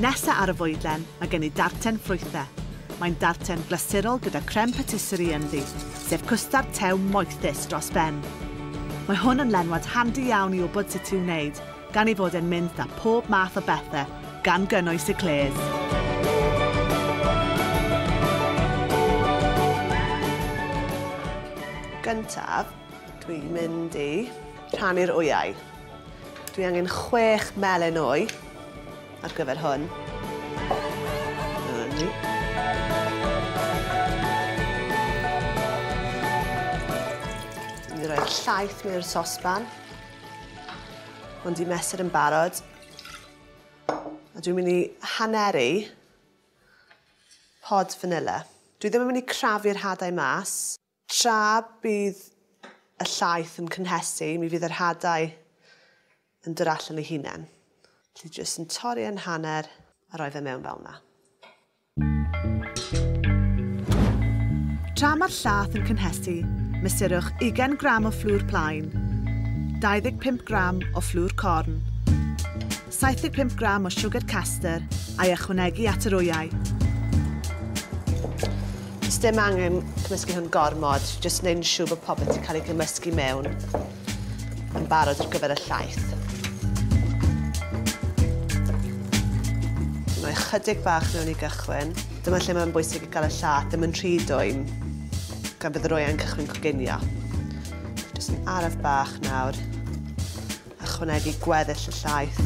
Nesa ar y fwydlen, mae gen i darten ffrwythau. Mae'n darten glasurol gyda crème patisserie ynddi, sef cwstard tew moethus dros ben. Mae hwn yn lenwad handi iawn i wybod sut i'w wneud, gan ei fod e'n mynd 'da pob math o bethau, gan gynnwys eclairs. Gyntaf, dwi'n mynd i rhannu'r wyau. Dwi angen 6 melyn wy ar gyfer hwn. Dyna ni. Dwi'n rhoi'r llaeth mewn i'r sosban. Ond i mesur yn barod. A dwi'n mynd i haneru pod fanila. Dwi ddim yn mynd i crafu'r hadau mas. Tra bydd y llaeth yn cynhesu, mi fydd yr hadau yn dod allan eu hunain. Felly jyst yn torri yn hanner a rhoi fe mewn fel 'na. Tra mae'r llath yn cynhesu, mesurwch 20 gram o fflwr plaen, 25 gram o fflwr corn, 75 gram o siwgr caster a'i ychwanegu at yr wyau. Does dim angen cymysgu hwn gormod, jyst wneud yn siŵr bod popeth wedi cael ei gymysgu mewn yn barod ar gyfer y llaeth. Dwi'n rhoi chydig bach mewn i gychwyn. Dyma lle mae'n bwysig i gael y llath ddim yn rhy dwym, gan fydd yr wyau'n cychwyn coginio. Jyst yn araf bach nawr. Ychwanegu gweddill y llaeth.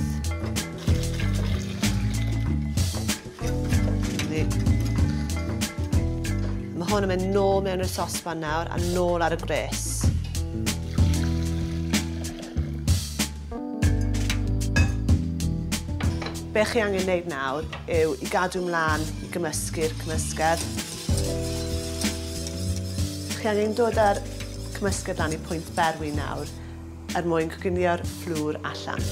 Mae hwn yn mynd nôl mewn i'r sosban nawr a nôl ar y gwres. Be chi angen wneud nawr yw i gadw mlaen i gymysgu'r cymysgedd. Chi angen dod â'r cymysgedd lan i pwynt berwi nawr er mwyn coginio'r fflwr allan.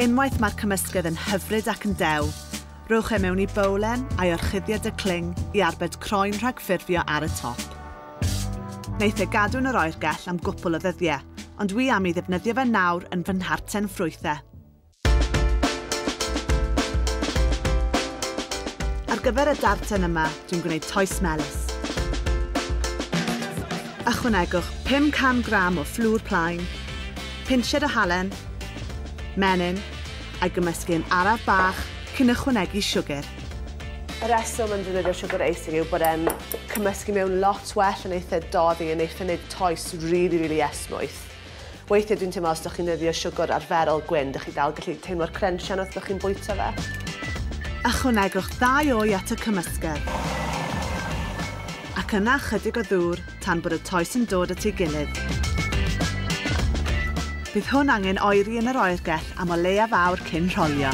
Unwaith mae'r cymysgedd yn hyfryd ac yn dew, rhowch e mewn i bowlen a'i orchuddio 'da cling i arbed croen rhag ffurfio ar y top. Neith e gadw yn yr oergell am gwpl o ddyddiau, ond wi am ei ddefnyddio fe nawr yn fy nharten ffrwythau. Ar gyfer y darten yma, dwi'n gwneud toes melys. Ychwanegwch 500 gram o fflwr plaen, pinsied o halen, menyn, a'i gymysgu yn araf bach cyn ychwanegu siwgr. Y reswm yn defnyddio siwgr eising yw bod e'n cymysgu mewn lot well yn eitha doddi, yn eitha wneud toes really, really esmwyth. Weithiau dwi'n teimlo os ydych chi'n defnyddio siwgr arferol gwyn, dych chi dal gallu teimlo'r crensian wrth ydych chi'n bwyta fe. Ychwanegwch ddau wy at y cymysgedd. Ac yna chydig o ddŵr tan bod y toes yn dod at ei gilydd. Bydd hwn angen oeri yn yr oergell am o leiaf awr cyn rholio.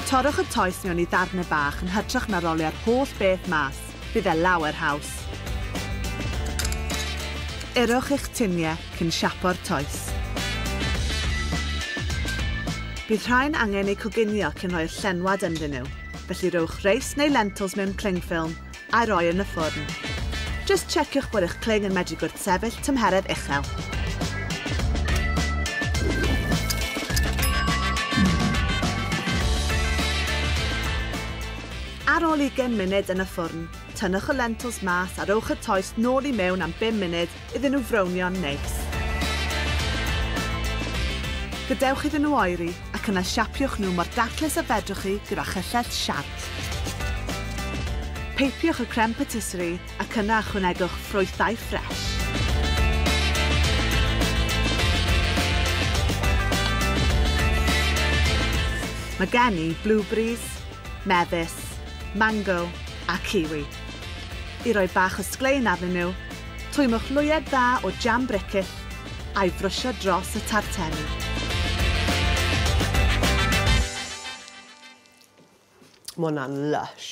Torrwch y toes mewn i ddarnau bach yn hytrach na rolio'r holl beth mas, bydd e lawer haws. Irwch eich tiniau cyn siapo'r toes. Bydd rhain angen eu coginio cyn rhoi'r llenwad ynddyn nhw, felly rhowch reis neu lentils mewn cling film a'i roi yn y ffwrn. Jyst checiwch bod eich cling yn medru gwrthsefyll tymheredd uchel. Ar ôl 20 munud yn y ffwrn, tynnwch y lentils mas a rowch y toes nôl i mewn am 5 munud iddyn nhw frownio'n neis. Gadewch iddyn nhw oeri ac yna siapiwch nhw mor daclus a fedrwch chi gyda chyllell siarp. Peipiwch y crème patisserie ac yna ychwanegwch ffrwythau ffres. Mae gen i blueberries, mefus, mango a kiwi. I roi bach o sglein arnyn nhw, twymwch lwyed dda o jam bricyll a'i frwsio dros y tartenni. Mae hwnna'n lush.